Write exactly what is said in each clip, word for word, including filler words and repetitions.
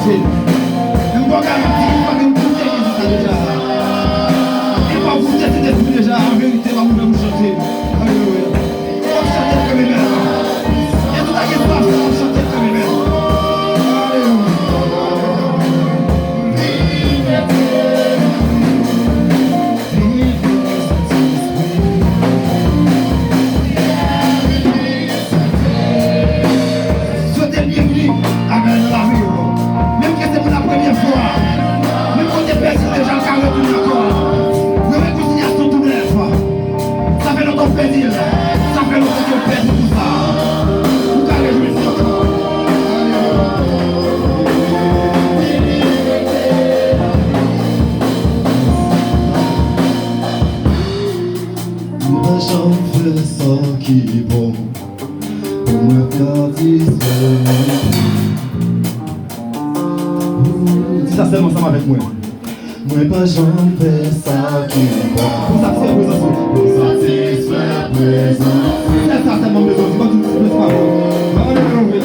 M gon garanti, m pa gen goute Jezi sa deja. E m pa goute Sentespri deja, an verite, m ap ouvè bouch chante. Alelouya. M ap chante kanmenm. E tout sa ki pa sa, m ap chante kanmenm. Alelouya. Swete l byenvini avè l nan lavi w. Menm ke se pou la premyè fwa, menm ke w te pèdi l deja, l ka retounen ankò. Rekonsilyasyon tou nèf. Sa fè lontan w pèdi l. Sa fè lontan ke w pèdi tout sa. Ou ka rejwenn li ankò. M pa janm fè sa ki bon pou mwen satisfè mwen. Di sa sèlman ansanm avèk mwen. Mwen pa janm fè sa ki bon pou satisfè prezans ou. Pou satisfè prezans ou. Se sa sèlman m bezwen di, ban tout ti plis pawòl. Alelouya.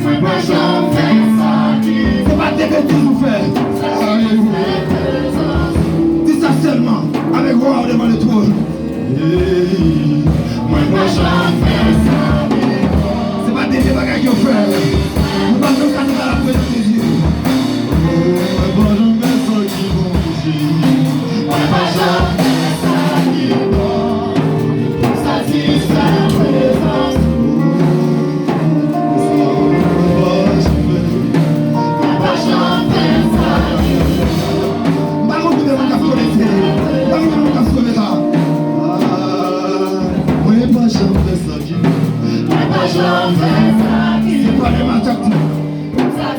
Mwen pa janm fè sa ki bon. Se pa de betiz ou fè. Alelouya. Di sa sèlman avèk vwa w devan le twòn. Mwen pa janm fè sa ki bon. Se pa de vye bagay yo fè. Nou pa janm ka nan laprezans de Dye. Mwen pa janm fè sa ki bon, Bondye. Mwen pa janm fè sa ki bon pou satisfè prezans ou. Mwen pa janm fè sa ki bon. M pa konn konbyen moun k ap konekte. M pa konn konbyen moun k ap swete la. Ah, mwen pa janm fè sa ki bon. Mwen pa janm fè sa ki bon. Se pa de matak.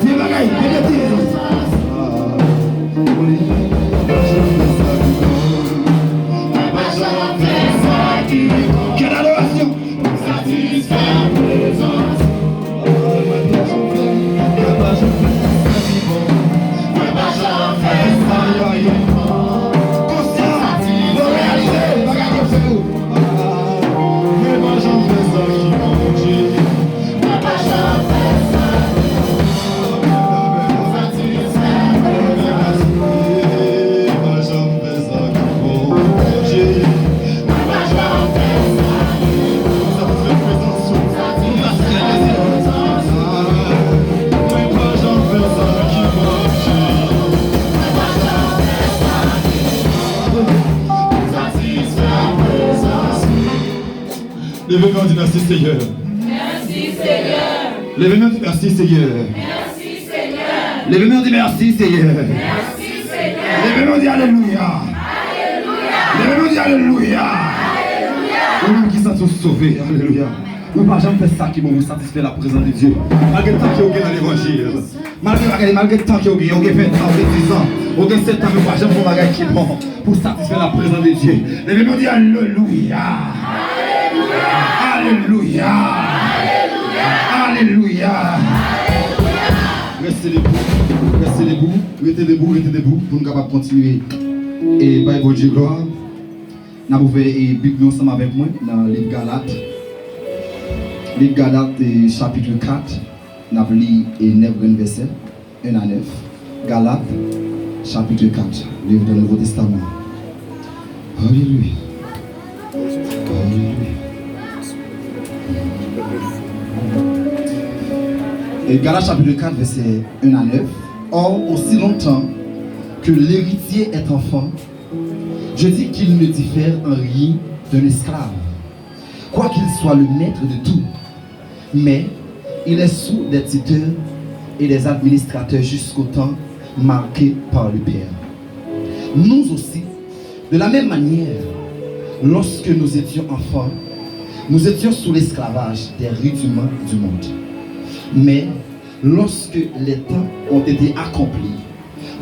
Vye bagay, vye betiz. Ah, mwen pa janm fè sa ki bon. Mwen pa janm fè sa ki bon. Kèl adorasyon. Satisfè prezans. Mwen pa janm fè, mwen pa janm fè sa ki bon. Mwen pa janm fè sa ki bon. Konsyan, yo reyalize bagay yo fè yo. Mwen pa janm fè sa ki bon, Bondye. Mwen pa janm fè sa ki bon. Satisfè prezans. Mwen pa janm fè sa ki bon, Bondye. Mwen pa janm fè sa ki bon. Satisfè prezans ou. Satisfè prezans ou. Mwen pa janm fè sa ki bon, Bondye. Mwen pa janm fè sa ki bon. Satisfè prezans ou. Leve men w di, mèsi, Senyè. Mèsi, Senyè. Leve men w di, mèsi, Senyè. Mèsi, Senyè. Leve men w di, mèsi, Senyè. Mèsi, Senyè. Leve men w di, alelouya. Alelouya. Leve men w di, alelouya. Alelouya. Ou menm ki santi w sove, alelouya. Ou pa janm fè sa ki bon pou satisfè la prezans de Dye. Malgre tan ke w gen nan levanjil, malgre bagay, malgre tan ke w gen, ou gen ven tan, ou gen diz an, ou gen sèt an, men ou pa janm fè yon bagay ki bon pou satisfè la prezans de Dye. Leve men w di, alelouya. Alelouya. Alelouya. Rete debou, rete debou, rete debou, rete debou pou nou kapab kontinye e bay Bondye glwa. N ap ouvè e Bib nou ansanm avèk mwen nan liv Galat. Liv Galat, e, chapit kat, n ap li e nèf grenn vèsè, un à neuf. Galat, chapit kat, liv nan Nouvo Testaman. Alelouya. Alelouya. E Galat chapit kat, vèsè un à neuf. Or, aussi longtemps que l'héritier est enfant, je dis qu'il ne diffère en rien d'un esclave, quoiqu'il soit le maître de tout. Mais il est sous des tuteurs et des administrateurs jusqu'au temps marqué par le Père. Nous aussi, de la même manière, lorsque nous étions enfants, nous étions sous l'esclavage des rudiments du monde. Mais lorsque les temps ont été accomplis,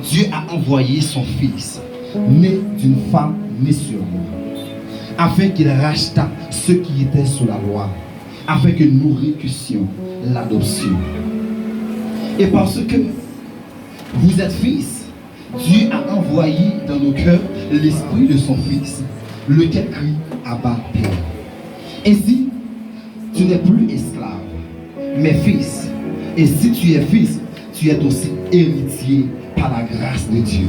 Dieu a envoyé son Fils, né d'une femme née sur loi, afin qu'il rachetât ceux qui étaient sous la loi, afin que nous reçussions l'adoption. Et parce que vous êtes fils, Dieu a envoyé dans nos cœurs l'esprit de son Fils, lequel crie : Abba, Père. Ainsi, tu n'es plus esclave, mais fils. Et si tu es fils, tu es aussi héritier par la grâce de Dieu.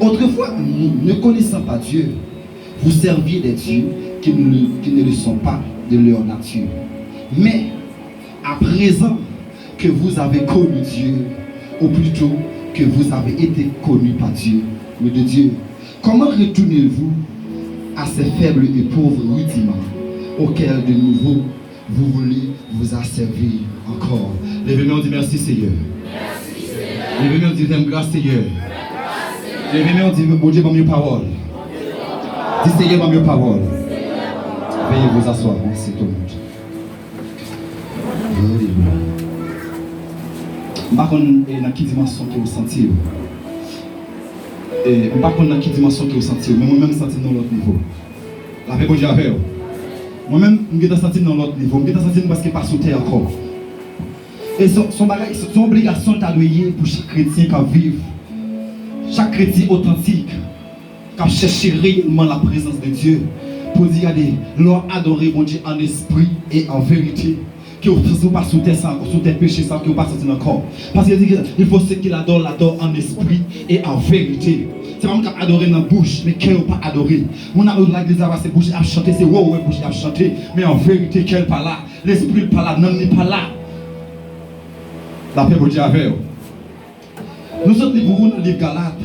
Autrefois, ne connaissant pas Dieu, vous serviez des dieux qui ne, qui ne le sont pas de leur nature. Mais à présent que vous avez connu Dieu, ou plutôt que vous avez été connu par Dieu, ou de Dieu, comment retournez-vous à ces faibles et pauvres rudiments auxquels de nouveau vous voulez vous asservir encore? Leve men w, di, mèsi, Seyè. Leve men w, di, fè m gras, Seyè. Leve men w, di, Bondye, ban m yon pawòl. Di, Seyè, ban m yon pawòl. Veuillez vous asseoir. Merci, tout le monde. Alelouya. M pa konn, eh, nan ki dimansyon ke w santi w. Eh, m pa konn nan ki dimansyon ke w santi w, men mwen menm, m santi m nan yon lòt nivo. Lapè Bondye avè w. Mwen menm, m gentan santi m nan yon lòt nivo. M gentan santi m prèske pa sou tè ankò. E se, se yon bagay, se, se yon obligasyon l ta dwe ye pou chak kretyen k ap viv, chak kretyen otantik, k ap chèche reyèlman la prezans de Dye, pou di, gade, lè w adore Bondye an espri e an verite, ke w, si w pa sou tè sa ankò, sou tè peche sa, ke w pa santi l ankò. Paske li di, il faut ceux qui l'adorent, l'adorent en esprit et en vérité. Se pa moun k ap adore nan bouch, men kè yo pa adore. Moun ap legliz la, se bouch ap chante, se wè w wè bouch ap chante, men an verite, kè l pa la, lespri l pa la, nanm li pa la. Lapè Bondye avè w. Nou sot li pou ou nan liv Galat.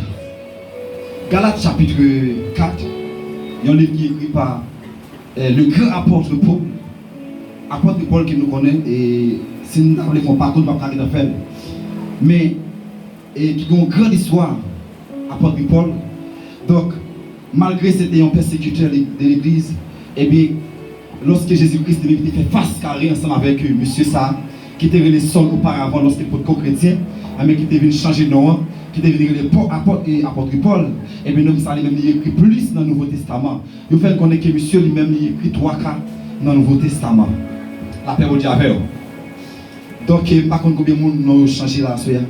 Galat chapit kat, yon liv ki ekri pa, eh, le gran apòt Pòl. Apòt Pòl ke nou konnen, e si n ta vle fè yon pakou, nou p ap ka gentan fè l. Men, e ki gen yon gran istwa apòt Pòl. Donk, malgre se te yon pèsekitè de legliz, ebyen, lòske Jezi Kris li menm te fè fas kare ansanm avèk, e, mesye sa a, ki te rele Sòl oparavan lòske l potko kretyen, men ki te vin chanje non an, ki te vin rele Pò-, apòt, e, apòt Pòl, ebyen, nonm sa li menm li ekri plis nan Nouvo Testaman. Yo fè n konnen ke misye li menm li ekri twa ka nan Nouvo Testaman. Lapè Bondye avè w. Donk, e, m pa konn konbyen moun non yo chanje la aswè a.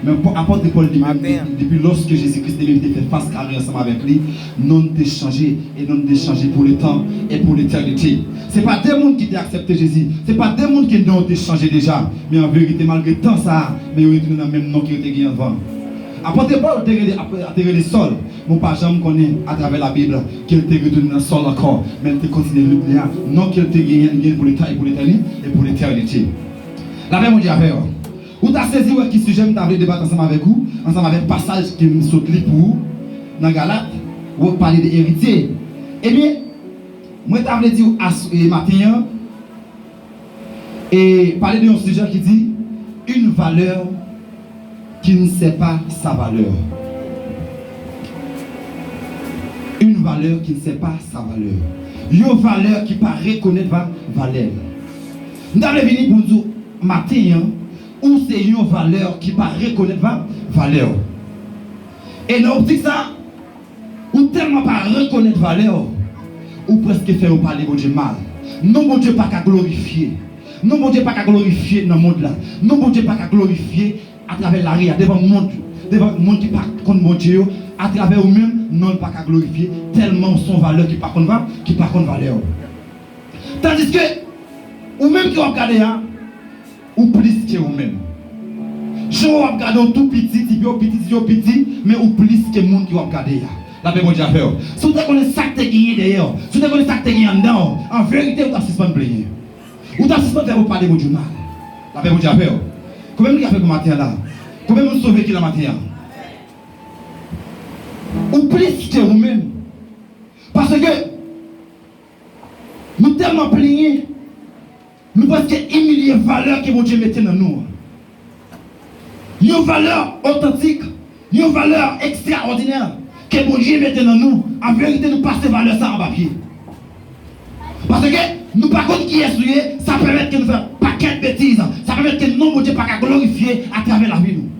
Men apòt Pòl li menm, depi lòske Jezi Kris li menm te fè fas kare ansanm avèk li, non l te chanje, e non l te chanje pou letan e pou letènite. Se pa de moun ki te aksepte Jezi, se pa de moun ke non yo te chanje deja, men an verite, malgre tan sa a, men yo retounen nan menm non ke yo te gen anvan. Apòt Pòl te rele, te rele Sòl, men w pa janm konnen atravè Labib ke l te retounen nan Sòl ankò, men l te kontinye lit li a, non ke l te genyen, li genyen pou letan e pou letèni-, e pou letènite. Lapè Bondye avè w. Ou ta sezi wè ki sijè m ta vle debat ansanm avèk ou, ansanm avèk pasaj ke m sot li pou ou nan Galat, ou pale de eritye. Ebyen, mwen ta vle di w as-, e maten an, e pale de yon sijè ki di, une valeur qui ne sait pas sa valeur. Une valeur qui ne sait pas sa valeur. Yon valè ki pa rekonèt va-, valè l. M ta vle vini pou m di w maten an, ou se yon valè ki pa rekonèt va-, valè w. E nan optik sa, ou tèlman pa rekonèt valè w, ou prèske fè yo pale Bondye mal. Non Bondye pa ka glorifye. Non Bondye pa ka glorifye nan mond la. Non Bondye pa ka glorifye atravè lari a, devan mond, devan moun ki pa konn Bondye yo, atravè ou menm, non l pa ka glorifye, tèlman w se yon valè ki pa konn va-, ki pa konn valè w. Tandiske, ou menm ke w ap gade a, ou plis ke ou menm. Jan w ap gade w tou piti, ti pye w piti, ti je w piti, men ou plis ke moun ke w ap gade a. Lapè Bondye avè w. Si w te konnen sa k te genyen dèyè w, si w te konnen sa k te genyen anndan w, an verite, ou t ap sispann plenyen. Ou t ap sispann fè moun pale Bondye mal. Lapè Bondye avè w. Konbyen moun ki avè m maten an la? Konbyen moun sove ki la maten an? Ou plis ke ou menm. Paske nou tèlman plenyen, nou prèske imilye valè ke Bondye mete nan nou an. Yon valè otantik, yon valè ekstraòdinè ke Bondye mete nan nou, an verite, nou pase valè sa anba pye. Paske nou pa konn kiyès nou ye, sa pèmèt ke nou fè pakèt betiz, sa pèmèt ke non Bondye pa ka glorifye atravè lavi nou.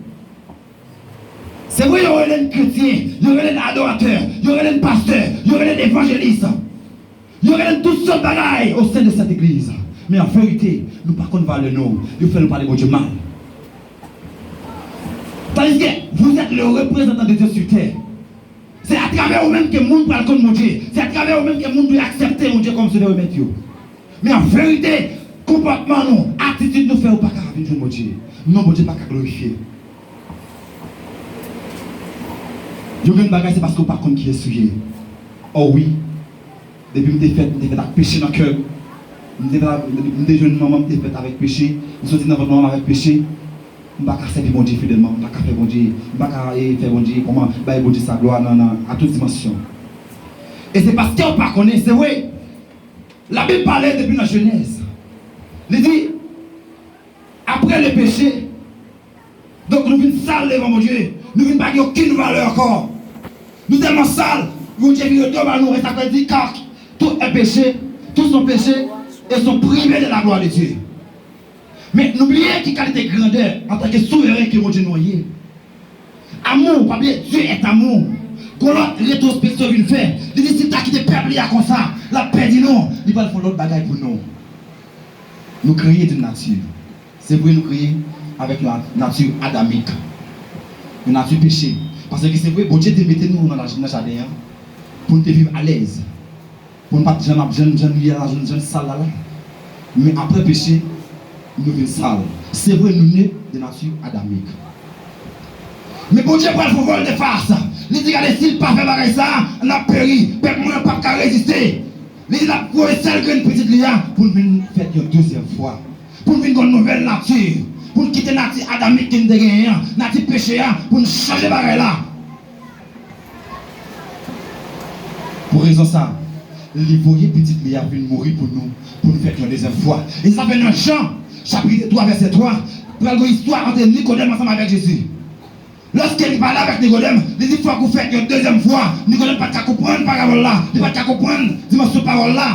Se vre, yo rele n kretyen, yo rele n adoratè, yo rele n pastè, yo rele n evanjelis. Yo rele n tout sòt bagay au sein de cette église. Men an verite, nou pa konn valè nou. Yo fè nou pale Bondye mal. Tandiske, vous êtes le représentant de Dieu sur terre. Se atravè ou menm ke moun pral konn Bondye. Se atravè ou menm ke moun dwe aksepte Bondye kòm Sovè e Mèt yo. Men an verite, konpòtman nou, atitid nou fè ou pa ka vin jwenn Bondye. Non Bondye pa ka glorifye. Yo gen bagay, se paske w pa konn kiyès ou ye. O wi, depi m te fèt, m te fèt ak peche nan kè m. M te fèt ak, m te jwenn manman, m te fèt avèk peche. M soti nan vant manman m avèk peche. M pa ka sèvi Bondye fidèlman, m pa ka fè Bondye, m pa ka, e, fè Bondye, kòman, bay Bondye sa glwa nan, nan, a tout dimansyon. E se paske w pa konnen, se vre. Labib pale depi nan Jenèz. Li di, apre le péché, donk nou vin sal devan Bondye, nou vin pa gen okenn valè ankò. Nou tèlman sal, Bondye vire do ba nou, e sa k fè di, car tout est péché, tous sont péchés et sont privés de la gloire de Dieu. Men nou bliye ki kalite grandè antanke souveren ke Bondye nou an ye. Amour, pa bliye, Dieu est amour. Gon lòt retwospeksyon vin fè. Li di si l ta kite pèp li a konsa, l ap pèdi nou. Li pral fè yon lòt bagay pou nou. Nou kreye d'une nature. Se vre nou kreye avèk yon nati adamik. Yon nati peche. Paske se vre, Bondye te mete nou nan, nan jaden an pou n te viv alèz. Pou n pa t jan n ap, jan, jan n ye la, jan, jan n sal la la. Men apre peche, nou vin sal. Se vre, nou ne de nati adamik. Men Bondye pral fè yon vòl de fas. Li di, gade, si l pa fè bagay sa a, n ap peri. Pèp mwen an p ap ka reziste. Li di, l ap voye sèl grenn pitit li a pou n vin fèt yon dezyèm fwa. Pou n vin gen yon nouvèl nati. Pou n kite nati adamik ke n te genyen an, nati peche a, pou n chanje bagay la. Pou rezon sa a, li voye pitit li a vin mouri pou nou, pou nou fèt yon dezyèm fwa. E sa fè nan Jan, chapit twa, vèsè twa, pral gen yon istwa ant Nikodèm ansanm avèk Jezi. Lòske li pale avèk Nikodèm, li di, fòk ou fèt yon dezyèm fwa. Nikodèm pa t ka konprann parabòl la, li pa t ka konprann dimansyon pawòl la.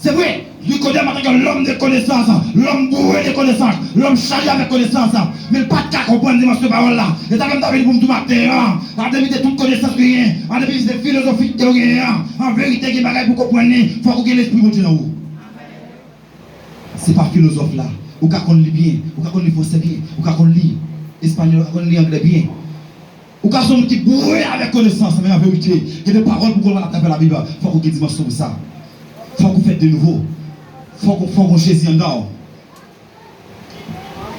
Se vre, Nikodèm antanke lòm de konesans, lòm boure de konesans, lòm chaje avèk konesans, men l pa t ka konprann dimansyon pawòl la. E sa fè m t ap vini pou m di w maten an, pa t envite tout konesans ou genyen, pa t envite filozofik ke w genyen an. An verite, gen bagay pou w konprann li, fòk ou gen Lespri Bondye nan ou. Se pa filozòf la. Ou ka konn li byen, ou ka konn li fransè byen, ou ka konn li espanyòl, ou ka konn li anglè byen. Ou ka se yon moun ki boure avèk konesans, men an verite, gen de pawòl pou w konn wè nan travè Labib, fòk ou gen dimansyon pou sa. Fòk ou fèt de nouvo. Fòk ou, fòk ou Jezi anndan w.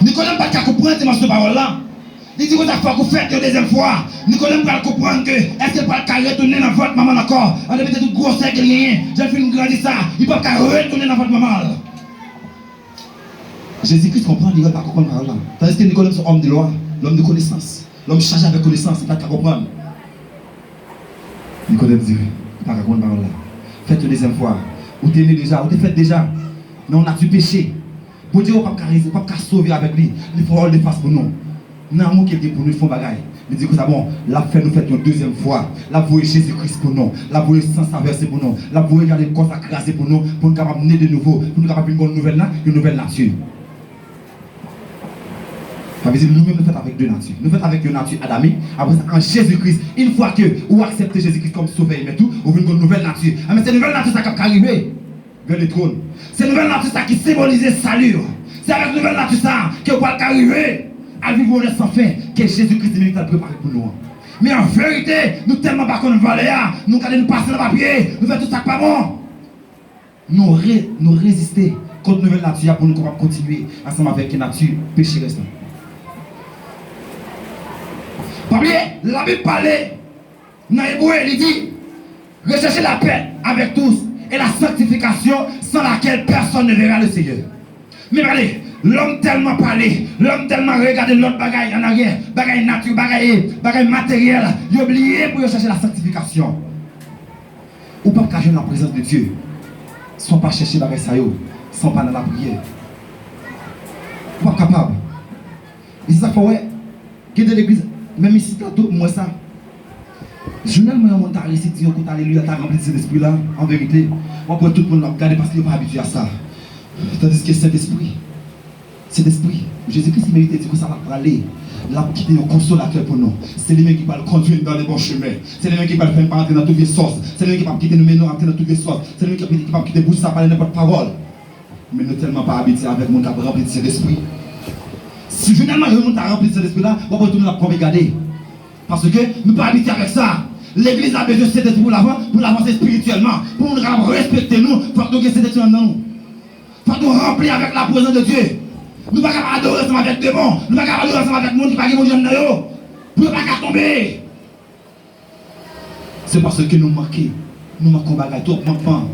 Nikodèm pa t ka konprann dimansyon pawòl la. Li di konsa, fòk ou fèt yon dezyèm fwa. Nikodèm pral konprann ke èske l pral ka retounen nan vant manman l ankò? An depi de tout gwosè ke l genyen, jan l fin grandi sa, li p ap ka retounen nan vant manman l. Jezi Kris konprann, li wè l pa konprann pawòl la. Tandiske Nikodèm se yon òm de lwa, lòm de konesans, lòm chaje avèk konesans, li pa t ka konprann. Nikodèm di, li pa ka konprann pawòl la. Fèt yon dezyèm fwa. Ou te ne deja, ou te fèt deja nan yon nati peche. Bondye, ou p ap ka rezi-, ou p ap ka sove avèk li. Li fè yon vòl de fas pou nou. Nan amou ke l gen pou nou, l fè yon bagay. Li di konsa, bon, l ap fè nou fèt yon dezyèm fwa. L ap voye Jezi Kris pou nou. L ap voye san sa vèse pou nou. L ap voye gade kò sa kraze pou nou, pou nou kapab ne de nouvo, pou nou kapab vin gen yon nouvèl na-, yon nouvèl nati. Sa vle di nou menm nou fèt avèk de nati. Nou fèt avèk yon nati adamik. Apre sa, an Jezi Kris, yon fwa ke ou aksepte Jezi Kris kòm sovè e mèt ou, ou vin gen yon nouvèl nati. Enben, se nouvèl nati sa k ap ka rive. Vè le twòn. Se nouvèl nati sa ki senbolize sali yo. Se avèk nouvèl nati sa ke w pral ka rive al viv bonè san fen ke Jezi Kris te vin prepare pou nou an. Men an verite, nou tèlman pa konn valè a, nou gade nou pase nan papye, nou fè tout sa k pa bon. Nou re-, nou reziste kont nouvèl nati a pou nou kapab kontinye ansanm avèk nati pecherès la. Pa bliye, Labib pale nan Ebre, li di, recherchez la paix avec tous et la sanctification sans laquelle personne ne verra le Seigneur. Men gade, lòm tèlman pale, lòm tèlman regade lòt bagay an aryè, bagay nati, bagay, bagay materyèl, yo bliye pou yo chèche la sanktifikasyon. Ou p ap ka jwenn laprezans de Dye san w pa chèche bagay sa yo, san w pa nan lapriyè. Ou p ap kapab. E se sa k fè w wè, gen de legliz, menm isit la tou, m wè sa. Jounèl mwen, yon moun ta resi di yon kout alelouya, ta ranpli de Sentespri la, an verite, w ap wè tout moun ap gade paske yo pa abitye a sa. Tandiske Sentespri, Sentespri, Jezi Kris li merite di konsa l ap prale, l ap kite yon konsolatè pou nou. Se li menm ki pral kondui n dans le bon chemin. Se li menm ki pral fè n pa antre nan tout vye sòs. Se li menm ki p ap kite nou mennen antre nan tout vye sòs. Se li menm ki p ap kite bouch sa pale nenpòt pawòl. Men nou tèlman pa abitye avèk moun k ap ranpli de Sentespri. Si finalman yon moun ta ranpli de Sentespri la, w ap wè tout moun ap kanpe gade. Paske nou pa abitye avèk sa. Legliz la bezwen Sentespri pou l avan-, pou l avanse espirityèlman. Pou moun kapab respekte nou, fòk nou gen Sentespri anndan nou. Fòk nou ranpli avèk laprezans de Dye. Nou pa kapab adore ansanm avèk demon. Nou pa kapab adore ansanm avèk moun ki pa gen Bondye anndan yo. Pou yo pa ka tonbe. Se paske nou manke, nou manke yon bagay, twòp mankman.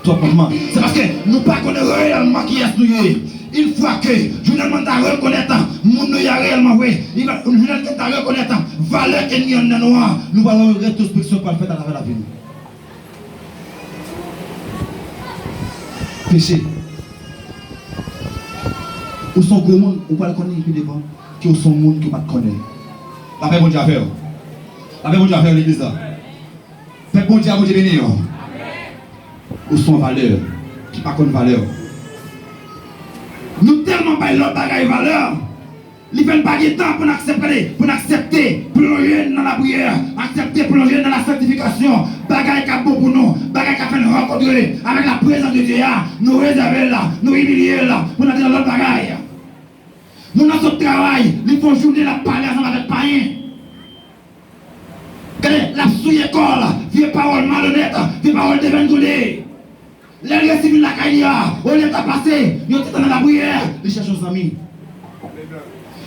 Twòp mankman. Se paske nou pa konnen reyèlman kiyès nou ye. Yon fwa ke Jovenel Moïse ta rekonèt moun nou ye a reyèlman vre, Jovenel Moïse ta rekonèt valè ke nou gen anndan nou an, nou pral wè yon retwospeksyon k pral fèt atravè lavi nou. Peche. Ou se yon gwo moun, ou pral konnen pi devan ke ou se yon moun ke w pa t konnen. Lapè Bondye avè w. Lapè Bondye avè w, legliz la. Pèp Bondye a, Bondye beni w. Ou se yon valè ki pa konn valè w. Nou tèlman bay lòt bagay valè, li fè n pa gen tan pou n aksepte, pou n aksepte plonje n nan lapriyè, aksepte plonje n nan lasanktifikasyon, bagay k ap bon pou nou, bagay k ap fè n rankontre avèk laprezans de Dye a, nou rezève l, nou imilye l pou n antre nan lòt bagay. Moun nan sot travay, li fè yon jounen l ap pale ansanm avèk payen. Gade, l ap souye kò l, vye pawòl malonèt, vye pawòl devèn toude. Lè l resi vin lakay li a, olye l ta pase yon ti tan nan lapriyè, li chèche yon zanmi.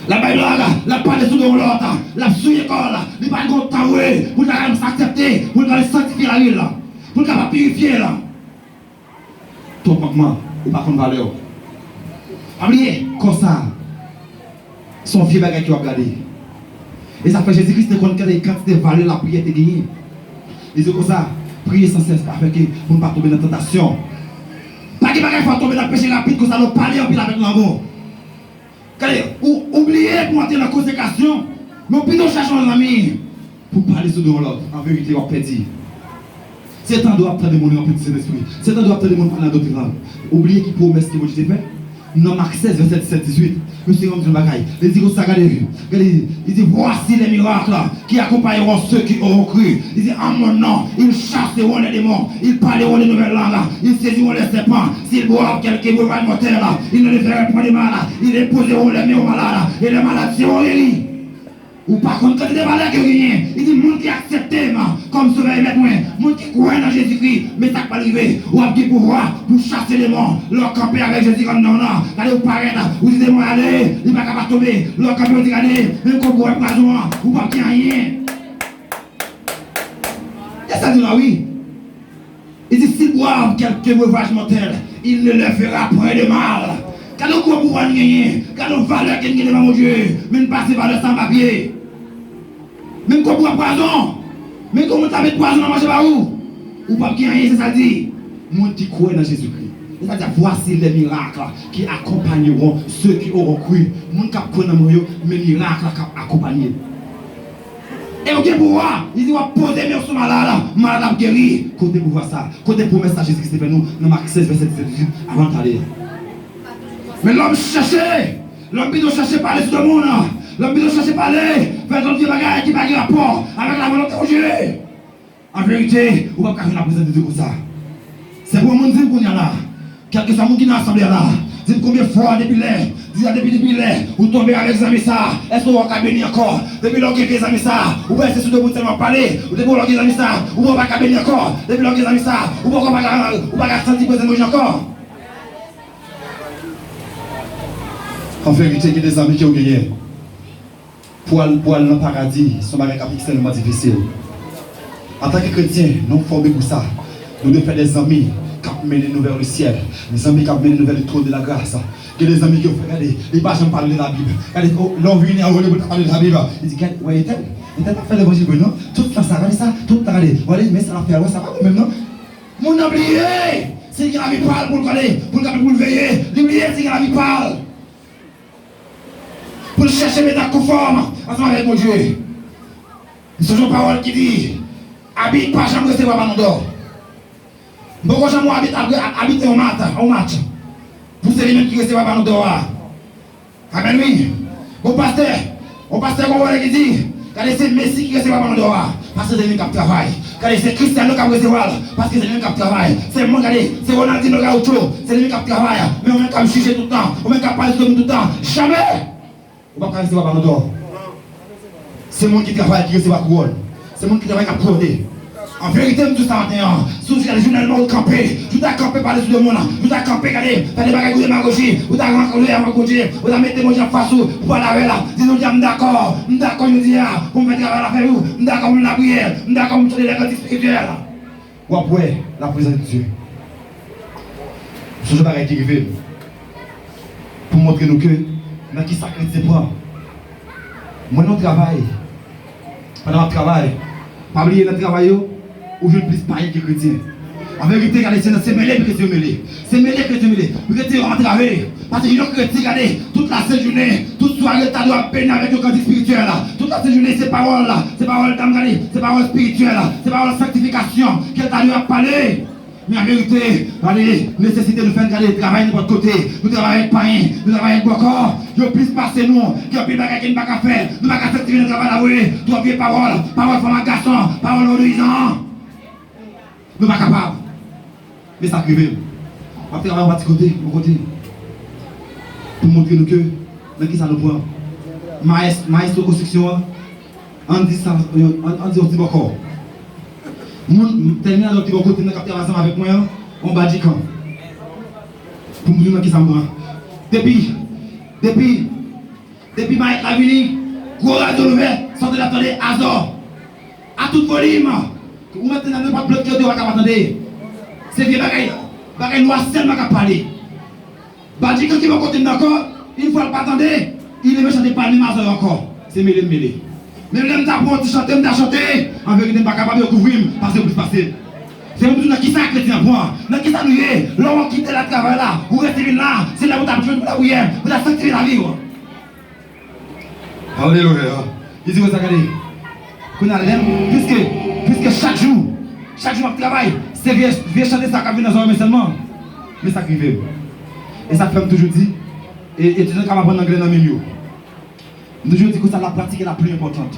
L ap bay blag, l ap pale sou do yon lòt, l ap souye kò l, li pa gen yon tan vre pou l ta aksepte, pou l ta sanktifye lavi l, pou l kapab pirifye l. Twòp mankman, ou pa konn valè w. Pa bliye, kò sa a, se yon vye bagay ke w ap gade. E sa fè Jezi Kris te konn kantite valè lapriyè te genyen. Li di konsa, priye san sès, afenke pou n pa tonbe nan tantasyon. Pa gen bagay fò w tonbe nan peche rapid konsa, lè w pale anpil avèk lang ou. Gade, ou, ou bliye pou w antre nan konsekrasyon, men w pito chèche yon zanmi pou pale sou do yon lòt. An verite, w ap pèdi. Se tande w ap tande moun ranpli Sentespri. Se tande w ap tande moun pale nan dòt lang. Ou bliye ki pwomès ke Bondye te fè? Nan Mak sèz, vèsè disèt, dizuit, mesye rann di yon bagay. Li di konsa, gade, gade, li di, voici les miracles qui accompagneront ceux qui auront cru. Li di, en mon nom, ils chasseront les démons, ils parleront de nouvelles langues, ils saisiront les serpents, s'ils boivent quelque breuvage mortel, ils ne leur fera point de mal, ils imposeront les mains aux malades, et les malades seront guéris. Ou pa konn kantite valè ke w genyen. Li di, moun ki aksepte m kòm sovè e mèt mwen, moun ki kwè nan Jezikri, men sa k pral rive, w ap gen pouvwa pou chase demon. Lè w kanpe avèk Jezi anndan w lan, gade ou parèt, ou di demon ale, li pa ka pa tonbe. Lè w kanpe, ou di gade, menm ke w bwè pwazon an, ou p ap gen anyen. E sa di la wi. Li di, s'ils boivent quelque breuvage mortel, il ne leur fera point de mal. Gade yon gwo pouvwa n genyen. Gade yon valè ke n gen devan Bondye. Men n pase valè sa anba pye. Menm ke w bwè pwazon. Menm ke yon moun ta met pwazon nan manje ba ou. Ou p ap gen anyen, se sa l di. Moun ki kwè nan Jezikri. Se sa l di, voici les miracles qui accompagneront ceux qui auront cru. Moun k ap kwè nan mwen yo, men mirak la k ap akonpanye. E w gen pouvwa, li di w ap poze men w sou malad, malad la ap geri. Kote pouvwa sa? Kote pwomès sa Jezi Kris te fè nou nan Mak sèz, vèsè disèt, dizuit, avan l t ale a? Men lòm chache, lòm pito chache pale sou do moun, lòm pito chache pale, fè lòt vye bagay ki pa gen rapò avèk lavolonte Bondye. An verite, ou p ap ka jwenn laprezans de Dye konsa. Se pou yon moun di m kounye a la, kèlkeswa moun ki nan asanble a la, di m konbyen fwa depi lè, di sa depi, depi lè ou tonbe avèk zanmi sa, èske w ka beni ankò? Depi lè w gen vye zanmi sa, ou pa rete sou do moun sèlman ap pale, ou depi lè w gen zanmi sa, ou pa ka beni ankò? Depi lè w gen zanmi sa, ou poko pa ka, ou pa ka santi prezans Bondye ankò? An verite, gen de zanmi ke w genyen. Pou al, pou al nan paradi, se yon bagay k ap ekstrèmeman difisil. Antanke kretyen, nou fòme pou sa. Nou dwe fè de zanmi k ap mennen nou vè le syèl, zanmi k ap mennen nou vè le trône de la grâce. Gen de zanmi ke w fè, gade, li pa janm pale de Labib. Gade, o, lè w vini a, olye pou l ta pale de Labib, li di, gade, wè, entèl, entèl pa fè levanjil vre, non? Tout tan sa, gade sa, tout tan, gade, wè, men sa l ap fè a, wè, sa pa bon menm, non? Moun nan bliye si l gen lavi pa l pou l gade, pou l gade, pou l veye. Li bliye si l gen lavi pa l. Pou l chèche mete ak konfòm ansanm avèk Bondye. M sonje yon pawòl ki di, abit pa janm resevwa balon dò. M poko janm wè abit ap, ap, abite yon mat, yon match, pou se li menm ki resevwa balon dò a. Amèn wi. Bon pastè, yon pastè gon pawòl ki di, gade se Messi ki resevwa balon dò a, paske se li menm k ap travay. Gade se Cristiano k ap resevwa l, paske se li menm k ap travay. Se mwen, gade, se Ronaldinho Gaúcho, se li menm k ap travay. Men ou menm k ap jije tout tan, ou menm k ap pale sou moun tout tan, jamè ou p ap ka resevwa balon dò. Se moun ki travay ki resevwa kouwòn. Se moun ki travay k ap kouwone. An verite, m di w sa maten an, si w gade jounèlman ou kanpe, si w ta kanpe pale sou demonn, si w ta kanpe gade fè de bagay kou demagoji, ou ta rankontre avèk Bondye, ou ta mete Bondye anfas ou pou pale avè l, di Bondye, m dakò, m dakò jodi a pou m fè travay la fè ou, m dakò pou m lapriyè, m dakò pou m chante lè kantik espirityèl. W ap wè laprezans de Dye. Sonje bagay ki rive m. Pou montre nou ke nan kisa kretyen pran. Mwen nan yon travay, pandan m ap travay, pa bliye nan travay yo, ou jwenn plis payen ke kretyen. An verite, gade, se nan se mele pou kretyen yo mele. Se mele kretyen yo mele. Pou kretyen yo antrave. Paske yon kretyen, gade, tout lasent jounen, tout sware, l ta dwe ap beni avèk yon kantik espirityèl. Tout lasent jounen, se pawòl, se pawòl, tann, gade, se pawòl espirityèl, se pawòl sanktifikasyon ke l ta dwe ap pale. Men an verite, gade, nesesite nou fè n gade travay nenpòt kote. Nou travay avèk payen, nou travay avèk bòkò. Yo plis pase nou, gen anpil bagay ke nou pa ka fè. Nou pa ka sanktifye nan travay la vre. Twòp vye pawòl, pawòl fanm ak gason, pawòl vodouizan. Nou pa kapab. Men sa k rive m. M ap travay yon pati kote, yon kote. Pou montre nou ke nan kisa nou pran. Maes-, maestro konstriksyon an, Ann di sa, ann, ann di yon ti bòkò. Moun, tèminadò ki bò kote m nan k ap travay ansanm avèk mwen an, yon badjikan. Pou m di w nan kisa m pran. Depi, depi, depi mayèt la vini, gwo radyo l ouvè, sa w tande ap tande azò. A tout volim. Ou mèt tande nenpòt lòt kote w pa ka pa tande. Se vye bagay, bagay nwa sèlman k ap pale. Badjikan ki bò kote m nan ankò, yon fwa l pa tande, li leve chante pa menm azò yo ankò. Se mele m mele. Menm lè m ta pran yon ti chante, m ta chante, an verite m pa kapab, yo kouvri m, paske yo plis pase m. Se pou m di w nan kisa kretyen an pran, nan kisa nou ye, lè w kite la travay la, ou rete vin la, se lè pou w ta jwenn pou lapriyè, pou w ta sanktifye lavi w. Alelouya. Li di konsa, gade. Kounye a, lè m, piske, piske chak jou, chak jou m ap travay, se vye, vye chante sa k ap vin nan zòrèy mwen sèlman. Men sa k rive m. E sa k fè m toujou di, e, etidyan k ap aprann anglè nan men m yo. M toujou di konsa, la pratique est la plus importante.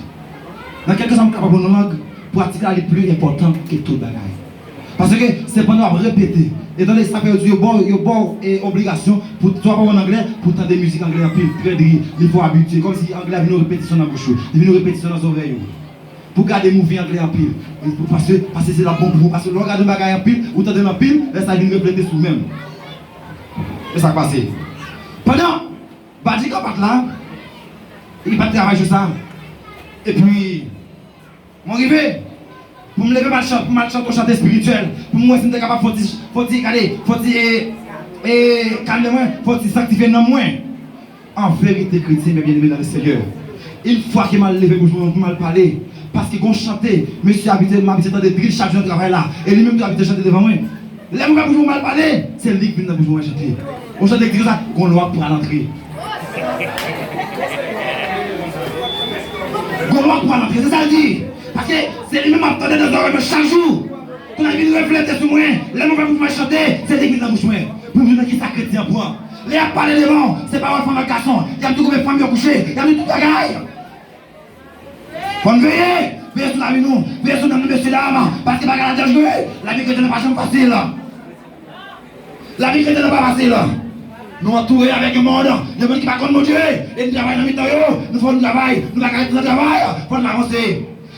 Nan kèlkeswa m k ap aprann yon lang, pratik la li pli enpòtan ke tout bagay. Paske se pandan w ap repete. E tande sa fè yo di yo ba w, yo ba w, e, obligasyon pou, si w ap aprann anglè, pou w tande mizik anglè anpil, trè dri, li fè w abitye. Kòmsi anglè a vin yon repetisyon nan bouch ou, li vin yon repetisyon nan zòrèy ou. Pou w gade movie anglè anpil. Paske, paske se l ap bon pou ou. Paske lè w gade yon bagay anpil, ou tande l anpil, lè sa a vin reflete sou ou menm. E sa k pase. Pandan badjikan pa t la, li pa t travay jou sa. Epi, mwen rive, pou m leve m al chan-, pou m al chante yon chante espirityèl, pou m wè si m te kapab fè yon ti, fè yon ti, gade, fè yon ti, e, e, kalme mwen, fè yon ti sanktifye nanm mwen. An verite, kretyen, mes bien-aimés dans le Seigneur, yon fwa ke m al leve bouch mwen pou m al pale, paske gon chante, mesye abitye, m abitye tande drill chak jou nan travay la, e li menm tou abitye chante devan mwen. Lè m ouvè bouch mwen m al pale, se li k vin nan bouch mwen chante. Yon chante ki di konsa, gon lwa k pral antre. Gon lwa k pral antre, se sa l di. Paske se li menm m ap tande nan zòrèy mwen chak jou. Kounye a li vin reflete sou mwen. Lè m ouvè bouch mwen chante, se li k vin nan bouch mwen. Pou m di w nan kisa kretyen an pran. Lè y ap pale devan w, se pawòl fanm ak gason. Y ap di w konbyen fanm yo kouche. Y ap di w tout bagay. Fò n veye, veye sou lavi nou, veye sou nanm nou, mesye dam, paske bagay la danjere. Lavi kretyen nan pa janm fasil. Lavi kretyen nan pa fasil. Nou antoure avèk yon mond, yon mond ki pa konn Bondye, e nou travay nan mitan yo, nou fè yon travay, nou pa ka rete nan travay, fò n avanse.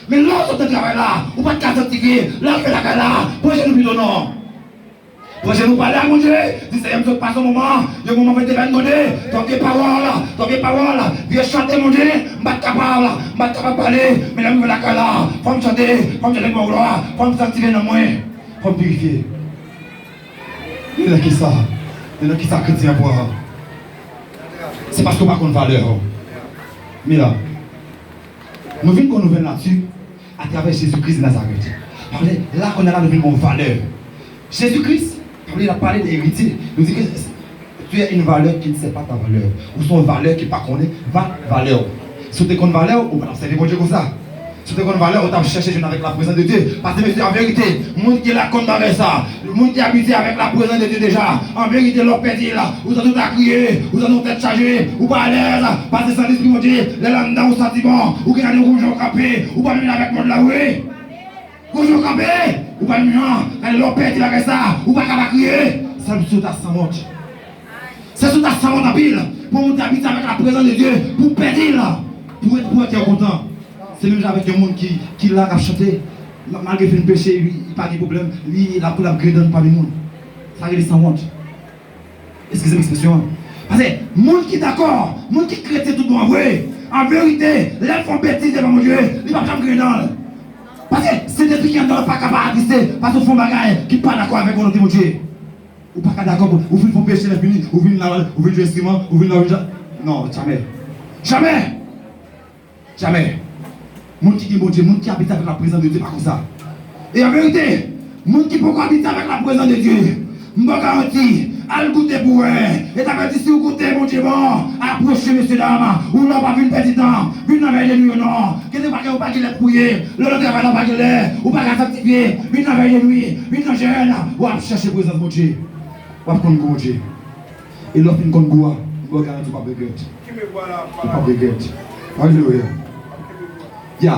Men lè w sot nan travay la, ou pa t ka sanktifye, lè w rive lakay la, pran je nou pito non. Pran je nou pale a Bondye, di, Senyè, m sot pase yon moman, yon moman mwen te fè n tande, twòp vye pawòl, twòp vye pawòl, vye chante Bondye, m pa t kapab, m pa t kapab pale, men lè m rive lakay la, fò m chante, fò m chante pou glwa, fò m sanktifye nanm mwen, fò m pirifye. Men nan kisa, men nan kisa kretyen an pran? Se paske w pa konn valè w. Men la, nou vin gon nouvèl nati, atravè Jezi Kris de Nazarèt. Pale, la kounye a la nou vin gon valè. Jezi Kris, pale, l ap pale de eritye. Nou di ke tu es une valeur qui ne sait pas ta valeur. Ou se yon valè ki pa konnen va-, valè w. Si w te konn valè w, ou pa t ap sèvi Bondye konsa. Si w te konn valè w, ou t ap chèche jwenn avèk la prezans de Dye. Paske mesye, an verite, moun ki la konn bagay sa. Moun ki abitye avèk la prezans de Dye deja, an verite, lè w pèdi l, ou santi w ta kriye, ou santi w tèt chaje, ou pa alèz, paske san lespri Bondye, lè l anndan w santi bon, ou gen gade yon jan w kanpe, ou pa menm avèk mond la vre. Yon jan w kanpe, ou pa menm jan, gade lè w pèdi bagay sa, ou pa ka pa kriye. Sa vle di w ta sanwont. Se sou ta sanwont anpil, pou moun te abitye avèk la prezans de Dye, pou pèdi l, pou ret, pou ret kè w kontan. Se menm jan avèk yon moun ki, ki la, k ap chante. Malgre fin peche, li, li pa gen pwoblèm, li, l ap, l ap griyen dan pami moun. Sa rele sanwont. Eskize m ekspresyon an. Paske moun ki dakò, moun ki kretyen tout bon vre, an verite, lè l fè yon betiz devan Bondye, li p ap janm griyen dan l. Paske Sentespri ki anndan w pa ka pa atriste, paske w fè yon bagay ki pa dakò avèk volonte Bondye. Ou pa ka dakò pou ou fin fè yon peche lè fini, ou vin la, ou vin jwe enstriman, ou vin la, ou vin ja-, non, jamè. Jamè! Jamè. Moun ki gen Bondye, moun ki abite avèk laprezans de Dye pa konsa. E an verite, moun ki poko abite avèk laprezans de Dye, m ba w garanti, al goute pou wè. E ta vle di si w goute Bondye bon, apwoche mesye dam, ou la w pa vin pèdi tan, vin nan vèy de nwi yo non. Gen de bagay ou pa gen lè pou priye, lè w nan travay la ou pa gen lè, ou pa ka sanktifye, vin nan vèy de nwi, vin nan jèn, w ap chèche prezans Bondye. W ap konn gou Bondye. E lè w fin konn gou a, m ba w garanti w p ap regrèt. Ou p ap regrèt. Alelouya. Ya.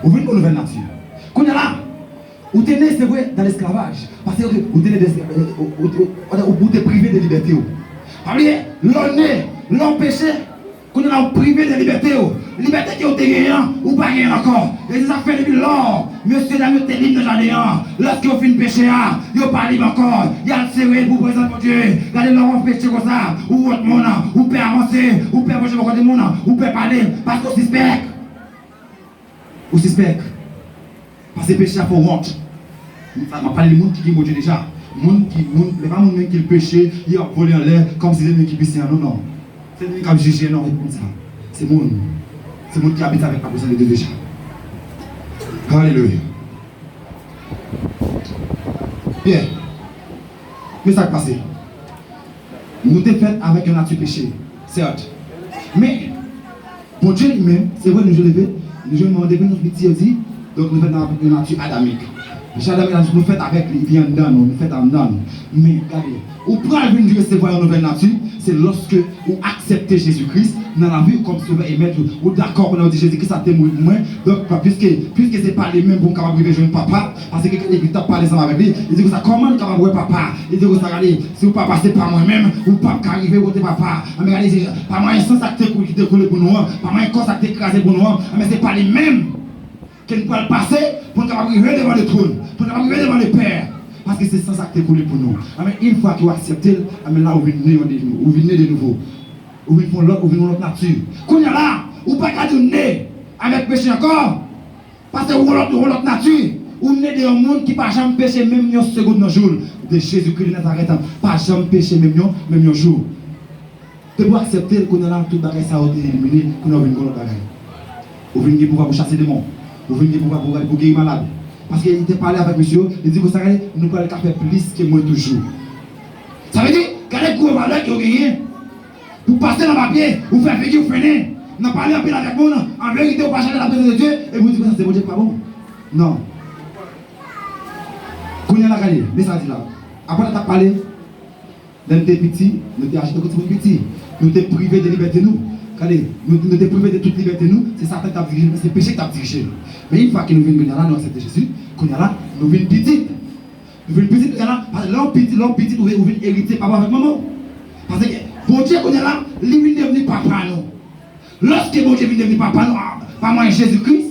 Ou vin yon nouvèl nati. Kounye a la, ou te ne, se vre, dan lesklavaj. Paske ou te, ou te ne de, ou, ou, ou, ou, ou te prive de libète w. Pa bliye, lè w ne, lè w peche, kounye a la ou prive de libète w. Libète ke w te genyen an, ou pa genyen l ankò. E se sa k fè depi lò, mesye dam yo te lib nan jaden an. Lòske yo fin peche a, yo pa lib ankò. Y al sere pou prezans Bondye. Gade lè w ap peche konsa, ou wont moun, ou pè avanse, ou pè pwoche bò kote moun, ou pè pale, paske w sispèk. Ou sispèk. Paske peche a fè w wont. M ap pale de moun ki gen Bondye deja. Moun ki, moun, se pa moun menm ki peche, y ap vole anlè, kòmsi se li menm ki pi sen an, non, non. Se li menm k ap jije, non, e konsa. Se moun. Se moun ki abite avèk laprezans de Dye deja. Alelouya. Byen. Men sa k pase. Nou te fèt avèk yon nati peche, sèt. Men, Bondye li menm, se vre, nou je leve, nou je mande, men nou piti, yo di, donk nou fèt avèk yon nati adamik. Nati adamik, nou fèt avèk li, li anndan nou, nou fèt anndan nou. Men, gade, ou pral vin resevwa yon nouvèl nati, se lòske ou aksepte Jezi Kris nan lavi ou kòm Sovè e Mèt ou. Ou dakò kounye a ou di Jezi Kris la te mouri pou mwen, donk, piske, piske se pa li menm pou m kapab rive jwenn Papa, Paske gade, li t ap pale ansanm avèk li. Li di konsa, kòman n kapab wè Papa? Li di konsa, gade, si w Papa se pa mwen menm, ou p ap ka rive kote Papa. Anben gade, se pa mwayen san sa k te koule, ki te koule pou nou an, pa mwayen kò sa k te kraze pou nou an, anben se pa li menm ke n pral pase pou n kapab rive devan le tròn, pou n kapab rive devan le Pè. Paske se san sa k te koule pou nou. Anben, yon fwa ke w aksepte l, anben la ou vin ne yon de nou, ou vin ne de nouvo. Ou vin fè yon lòt, ou vin yon lòt nati. Kounye a la, ou pa ka di w ne avèk peche ankò. Paske ou yon lòt, ou yon lòt nati. Ou ne de yon moun ki pa janm peche menm yon segonn nan jou l. De Jezikri de Nazarèt, pa janm peche menm yon, menm yon jou. Depi w aksepte l, kounye a la, tout bagay sa yo te elimine, kounye a ou vin yon lòt bagay. Ou vin gen pouvwa pou chase demon. Ou vin gen pouvwa pou, pou geri malad. Paske li te pale avèk mesye yo, li di konsa, gade, nou pral ka fè plis ke mwen toujou. Sa vle di, gade gwo valè ke w genyen. Pou pase nan papye, ou fè figi w fennen, nan pale anpil avèk moun, an verite ou pa chèche laprezans de Dye, epi ou di konsa se Bondye k pa bon. Non. Kounye a la gade, men sa di la. Apre l t ap pale, lè n te piti, nou te aji tankou timoun piti. Nou te prive de libète nou. Gade, nou, nou te prive de tout libète nou, se Satan k t ap dirije nou, se peche k t ap dirije nou. Men yon fwa ke nou vin kounye a la, nou aksepte Jezi, kounye a la, nou vin pitit. Nou vin pitit kounye a la, paske lè w pitit, lè w pitit, ou vin, ou vin eritye papa avèk manman w. Paske Bondye kounye a la, li vin devni papa nou. Lòske Bondye vin devni papa nou, a, pa mwayen Jezi Kris,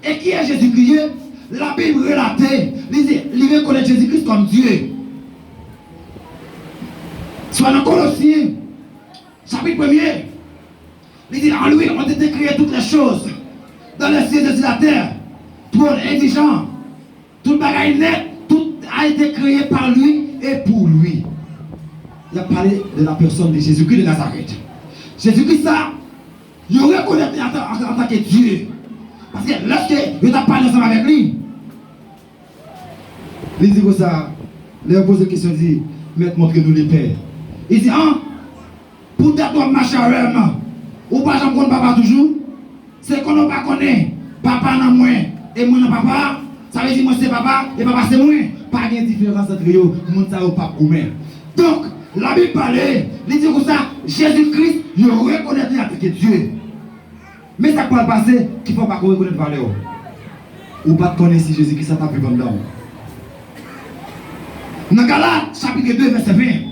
e kiyès Jezi Kris ye? Labib relate, li di, li rekonèt Jezi Kris kòm Dye. Swa nan Kolosyen, chapit premye, li di, en lui ont été créées toutes les choses, dans les cieux et sur la terre, trône et dirigeant. Tout bagay nèt, tout a été créé par lui et pour lui. Y ap pale de la personne de Jésus-Christ de Nazareth. Jezikri sa, yo rekonèt li antan, antan, antanke Dye. Paske lòske yo t ap pale ansanm avèk li, li di konsa, lè yo poze kesyon, li di, Mèt, montre nou le Pè. Li di, an, Poutèt w ap mache avè m, ou pa janm konn Papa toujou? Se konnen w pa konnen Papa nan mwen e mwen nan Papa a, sa vle di mwen se Papa e Papa se mwen. Pa gen diferans ant yo, moun sa yo p ap goumen. Donk, Labib pale, li di konsa, Jezi Kris, yo rekonèt li antanke Dye. Men sa k pral pase ki fè w pa ko rekonèt valè w. Ou pa t konnen si Jezi Kris la t ap viv anndan w. Nan Galat, chapit de, vèsè ven,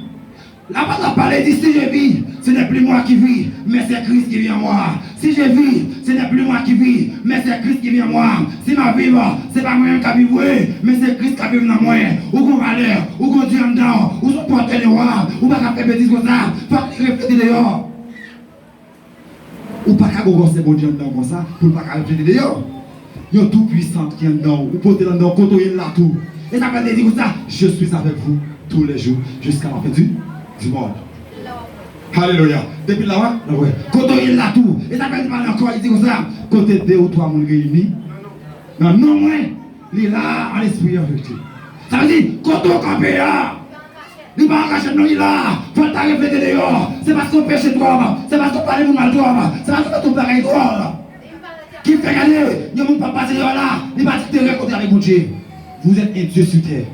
lapot la pale, di, si je vis, Ce n'est plus moi qui vis, mais c'est Christ qui vit en moi. Si je vis, ce n'est plus moi qui vis, mais c'est Christ qui vit en moi. Si m ap viv, se pa mwen menm k ap viv vre, men se Kris k ap viv nan mwen. Ou gon valè, ou gon Dye anndan w, ou se yon pòtè miwa, ou pa ka fè betiz konsa, fòk li reflete deyò. Ou pa ka gon gwosè Bondye anndan w konsa pou l pa ka reflete deyò. Yon tou pwisan ki anndan w, ou pote l anndan w, kote w ye l la tou. E sa fè l te di konsa, je suis avec vous tous les jours jusqu'à la fin du, du monde. Alelouya. Depi la, w ap wè. Kote w ye la tou. E sa fè l pale ankò, li di konsa, kote de ou twa moun reyini nan non mwen, li la an lespri, an verite. Sa vle di, kote w kanpe a, li pa an kachèt non, li la. Fò l ta reflete deyò. Se paske w peche twòp, se paske w pale moun mal twòp, se paske w fè tout bagay twòp ki fè gade, yon moun p ap pase deyò la, li pa di te rankontre avèk Bondye. Vous êtes un Dieu sur terre.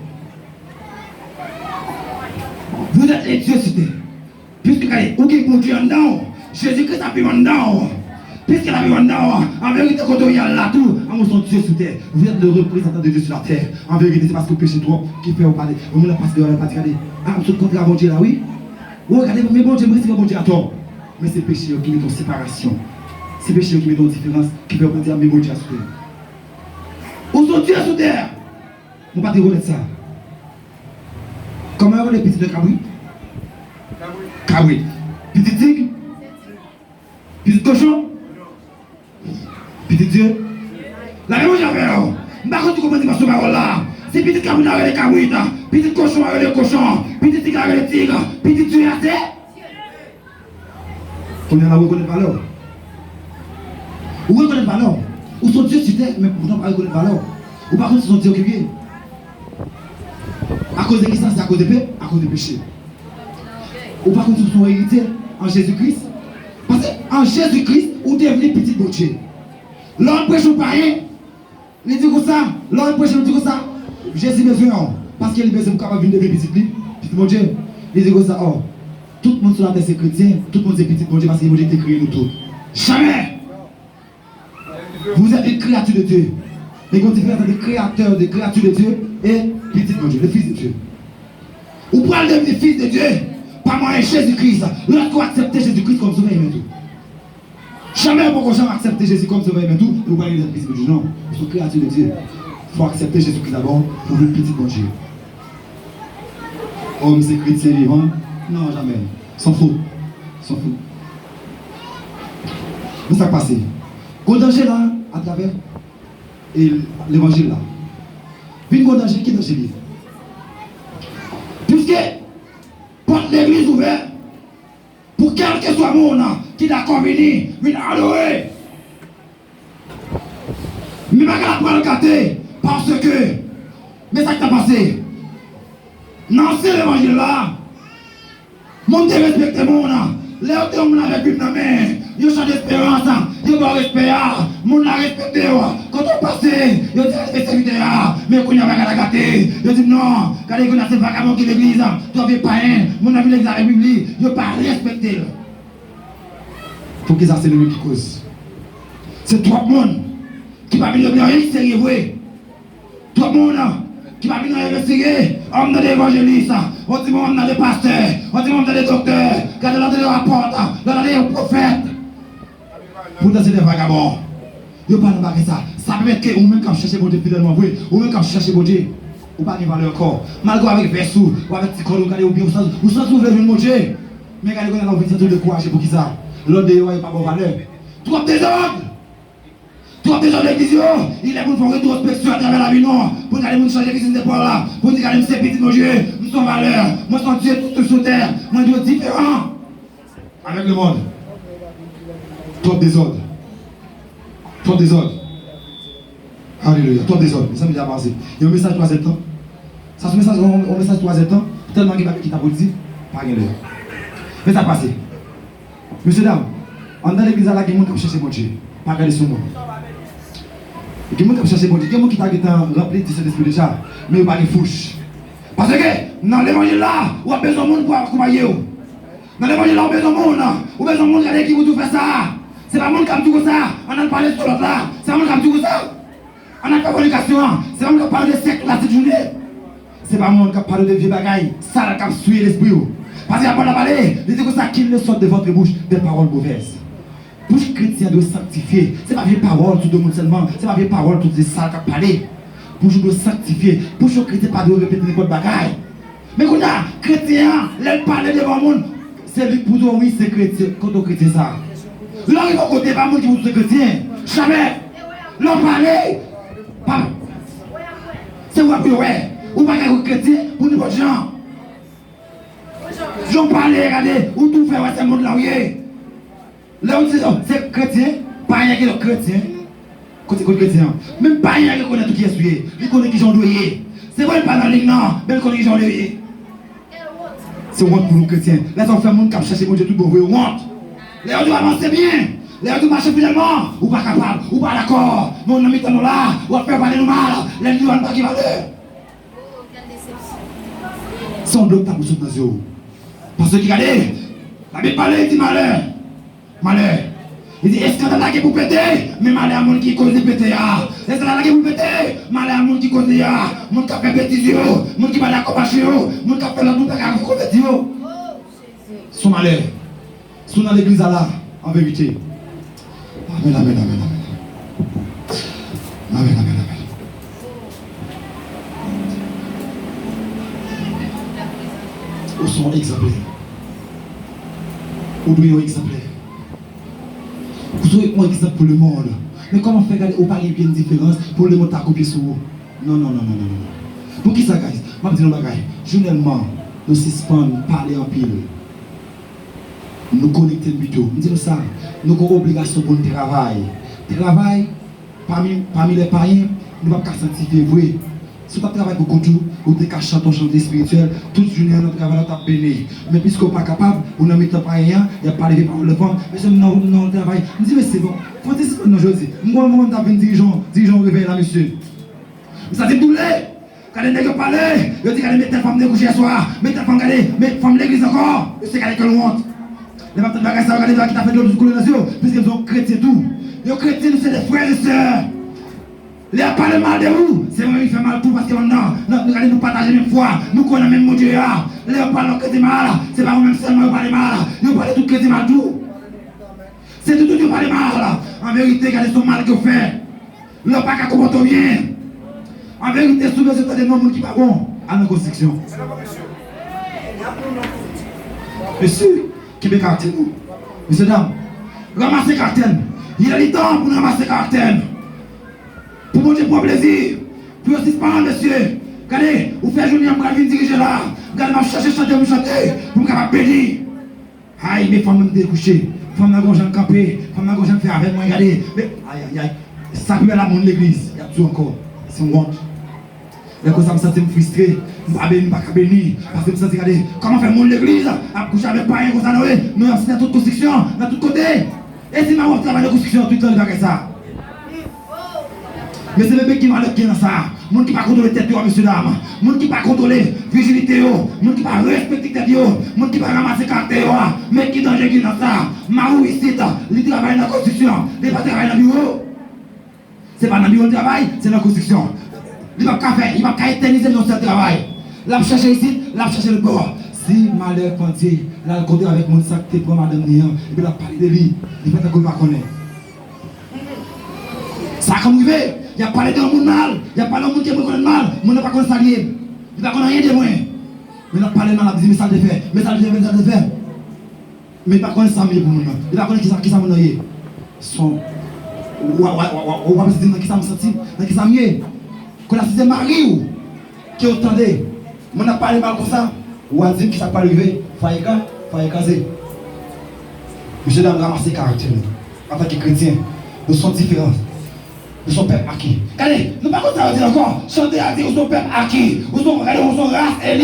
Vous êtes un Dieu sur terre. Piske gade, ou gen Bondye anndan w. Jezi Kris ap viv anndan w. Piske l ap viv anndan w, an verite, kote w ye a la tou, an ou se yon Dye sou tè. Vous êtes le représentant de Dieu sur la terre. An verite, se paske w peche twòp ki fè w pale. Yon moun ap pase deyò la, l pa di, gade, a, m sot kontre a Bondye la, wi. Ou gade, men Bondye, m resevwa Bondye atò. Men se peche yo ki mete yon separasyon. Se peche yo ki mete yon diferans, ki fè w pa di, a, men Bondye a sou tè. Ou se yon Dye sou tè. Nou pa te rekonèt sa. Kòman yo rele pitit de kabrit? Kabrit. Pitit tig? Pitit kochon? Pitit Dye? Lave bouch avè yo. M pa konn si w konprann dimansyon pawòl la. Si pitit kabrit la rele kabrit, pitit kochon la rele kochon, pitit tig la rele tig, pitit Dye a se? Kounye a la, ou rekonèt valè w. Ou rekonèt valè w. Ou se yon Dye sou tè, men poutan w pa rekonèt valè w. Ou pa konn si se yon Dye w ye. Akoz de kisa? Se akoz de pe-, akoz de peche. Ou pa konn si w se yon eritye an Jezi Kris. Paske an Jezi Kris, ou devni pitit Bondye. Lè w ap preche yon payen, li di konsa, lè w ap preche, li di konsa, Jezi bezwen w, paske li bezwen pou kapab vin devni pitit li, pitit Bondye. Li di konsa, o, tout moun sou latè se kretyen, tout moun se pitit Bondye, paske Bondye te kreye nou tout. Jamè! Vous êtes une créature de Dieu. E gon diferans ant créateur de, créature de Dieu e pitit Bondye, le fils de Dieu. Ou pral devni fis de Dye pa mwayen Jezi Kris, lòske w aksepte Jezi Kris kòm sovè e mèt ou. Jamè ou poko janm aksepte Jezi kòm sovè e mèt ou, epi w pral vin pitit Bondye, non. Ou se yon kreyati de Dye. Fò w aksepte Jezi Kris dabò pou w vin pitit Bondye. O, m se kretyen vivan? Non, jamè. Se yon fo. Se yon fo. Men sa k pase? Gon danje la, atravè e levanjil la. Vin gon danje, ki danje li ye? Piske pòt legliz ouvè pou kèlkeswa moun ki dakò vini, vin adore. Men bagay la pral gate, paske, men sa k ta pase. Nan ansyen levanjil la, moun te respekte moun. Lè yo te wè yon moun avèk Bib nan men, yon chan desperans, yo ba w respè a. Moun la respekte w. Kote w pase, yo di, "Respè sèvitè a." Men kounye a bagay la gate. Yo di, "Non, gade kounye a se vagabon ki legliz, twòp vye payen." Moun nan vin legliz avèk Bib li, yo pa respekte l. Poukisa se nou menm ki koz? Se twòp moun ki pa vin regle anyen ki serye vre. Twòp moun ki pa vin nan envestire, o m tande evanjelis, o ti moun m tande pastè, o ti moun m tande doktè, gade lè w tande rapòt, lè w tande yon pwofèt. Poutan se de vagabon. Yo pa nan bagay sa. Sa pèmèt ke ou menm k ap chèche Bondye fidèlman vre, ou menm k ap chèche Bondye, ou pa gen valè ankò. Malgre w avèk vès ou, ou avèk ti kòd ou, gade ou byen, ou santi, ou santi ou vle jwenn Bondye. Men gade kounye a la ou vin santi w dekouraje. Poukisa? Lè w deyò a, yo pa ba w valè. Twòp dezòd! Twòp dezòd legliz yo, li lè pou n fè yon retwospeksyon atravè lavi nou, pou n gade moun chanje fizi n zepòl la, pou n di gade m se pitit Bondye, m se yon valè, mwen se yon Dye tou sou tè, mwen dwe diferan avèk lemonn. Twòp dezòd. Twòp dezòd. Alelouya. Twòp dezòd. Mezanmi, deja pase. Yon mesaj twazèdtan. Sa se mesaj, yon, yon mesaj twazèdtan. Tèlman gen bagay ki ta pou di, pa gen lè. Men sa k pase. Mesye dam, anndan legliz la, la gen moun k ap chèche Bondye. Pa gade sou moun. Gen moun k ap chèche Bondye. Gen moun ki ta gentan ranpli di Sentespri deja, men yo pa gen fouch. Paske nan levanjil la, w ap bezwen moun pou akonpaye w. Nan levanjil la, ou bezwen moun. Ou bezwen moun, gade ki pou di w fè sa. Se pa moun k ap di w konsa, ann al pale sou lòt la. Se pa moun k ap di w konsa, ann al fè fònikasyon an. Se pa moun k ap pale de sèks la tout jounen. Se pa moun k ap pale de vye bagay sal k ap souye lespri w. Paske apot la pale, li di konsa, qu'il ne sorte de votre bouche des paroles mauvaises. Bouch kretyen dwe sanktifye. Se pa vye pawòl sou do moun sèlman. Se pa vye pawòl tout se sal k ap pale. Bouch ou dwe sanktifye. Bouch yon kretyen pa dwe repete nenpòt bagay. Men kounye a, kretyen an, lè l pale devan moun, se li k pou di w wi, se kretyen. Kote w kretyen sa? Lè w rive yon kote, pa moun ki pou di w se kretyen. Jamè. Lè w pale, pa, se wè pou yo wè. Ou pa ka yon kretyen pou nenpòt jan. Jan w pale, gade, ou tou fè wè se mond la w ye. Lè w di, oh, se kretyen, payen ki lòt kretyen. Kote, kote kretyen an? Menm payen an rekonèt ou kiyès ou ye. Li konnen kijan w dwe ye. Se vre l pa nan liy nan, men li konnen kijan w dwe ye. Se wont pou nou kretyen. Lè sa w fè moun k ap chèche Bondye tout bon vre wont. Lè yo di w avanse byen, lè yo di w mache fidelman, ou pa kapab, ou pa dakò. Men w nan mitan nou la, w ap fè pale nou mal. Lè n di w a nou pa gen valè. Se yon dlo k ta pou sot nan zye w. Paske gade, Labib pale, li di malè. Malè. Li di eskandal la gen pou pete, men malè a moun ki koz li pete a. Eskandal la gen pou pete, malè a moun ki koz li a. Moun k ap fè betiz yo, moun ki pa dakò mache yo, moun k ap fè lòt moun pa ka konvèti yo. Se yon malè. Si w nan legliz la la, an verite. Amèn, amèn, amèn, amèn. Amèn, amèn, amèn. Ou se yon egzanplè. Ou dwe yon egzanplè. Ou dwe yon egzanp pou lemonn. Men kòman fè gade ou pa gen pyès diferans pou lemonn ta kopye sou ou? Non, non, non, non, non, non. Poukisa, guys? M ap di nou yon bagay. Jounèlman, nou sispann pale anpil. Nou konekte n pito. M di nou sa, nou gen obligasyon pou n travay. Travay, pami, pami lè payen, nou p ap ka sanktifye vre. Si w t ap travay pou kont ou, ou te ka chante yon chante espirityèl, tout jounen an nan travay la w t ap beni. Men piske w pa kapab, ou nan mitan payen an, y ap pale vye pawòl devan w, mesye m nan, nan travay. M di, mesye, bon, fò w te sispann non jodi. M konn mwen menm m t ap vin dirijan, dirijan yon revèy la, mesye. M santi m doule. Gade nèg yo pale, yo di gade men tèl fanm te kouche yèswa, men tèl fanm gade, men fanm legliz ankò. Mesye gade kè l wont. Lè m ap tande bagay sa yo, gade bagay ki ta fè dlo koule nan zye w, piske m se yon kretyen tou. Yon kretyen nou se de frè e sè. Lè y ap pale mal de ou, se mwen ki fè mal tou paske m nan, nan, nou gade nou pataje menm fwa, nou kwè nan menm Bondye a. Lè yo pale yon kretyen mal, se pa ou menm sèlman yo pale mal, yo pale tout kretyen mal tou. Se tout moun yo pale mal. An verite, gade se yon mal ke w fè. Lè w pa ka konpòte w byen. An verite, si w bezwen tande non moun ki pa bon, al nan konstriksyon. Mesye, kenbe karaktè nou. Mesye dam, ranmase karaktè n. Il est le temps pou n ranmase karaktè n. Pou Bondye pran plezi. Pou yo sispann, mesye. Gade, ou fè jounen an, m pral vin dirije la. Gade, m ap chèche chante pou m chante, pou m kapab beni. Ay, men fanm nan te kouche. Fanm nan gon jan l kanpe. Fanm nan gon jan l fè avè mwen, gade. Men, ay, ay, ay. Sa pi bèl a moun legliz. Y ap di w ankò. Se yon wont. Lè konsa, m santi m fristre. M pa beni, m pa ka beni. Paske m santi, gade, kòman fè moun legliz ap kouche avèk payen konsa, non, wi? Non, y ap site nan tout konstriksyon, nan tout kote. E si mari w ap travay nan konstriksyon, tout tan, li pa gen sa. Men se bebe ki malè k gen nan sa. Moun ki pa kontwole tèt yo a, mesye dam. Moun ki pa kontwole vijinite yo. Moun ki pa respekte tèt yo. Moun ki pa ranmase karaktè yo a. Men ki danje ki nan sa. Mari w isit, li travay nan konstriksyon. Li pa travay nan biwo. Se pa nan biwo l travay, se nan konstriksyon. Li p ap ka fè, li p ap ka etènize nan yon sèl travay. L ap chèche isit, l ap chèche lòt bò. Si malè pandye, l al kote avèk moun sa k te pran madanm li an, epi l ap pale de li, li fè tankou l pa konnen. Sa konn rive, y ap pale de yon moun mal, y ap pale yon moun ke mwen konnen mal, moun nan pa konn sa l ye. Li pa konn anyen de mwen. Men l ap pale mal, l ap di, men sa l te fè, men sa l te fè, men sa l te fè. Men li pa konnen sa m ye pou moun nan. Li pa konnen kisa, kisa moun nan ye. Son, w a, w a, w a, w a, w a, w a di m nan kisa m santi, nan kisa m ye. Kounye a si se mari w ke w tande, moun ap pale mal konsa, w a di m kisa k pral rive, fwaye ka, fwaye kraze. Mesye dam, ranmase karaktè nou. Antanke kretyen, nou se yon diferans. Nou se yon pèp aki. Gade, nou pa konn sa yo di ankò. Chante a di, ou se yon pèp aki. Ou se yon, gade, ou se yon ras eli.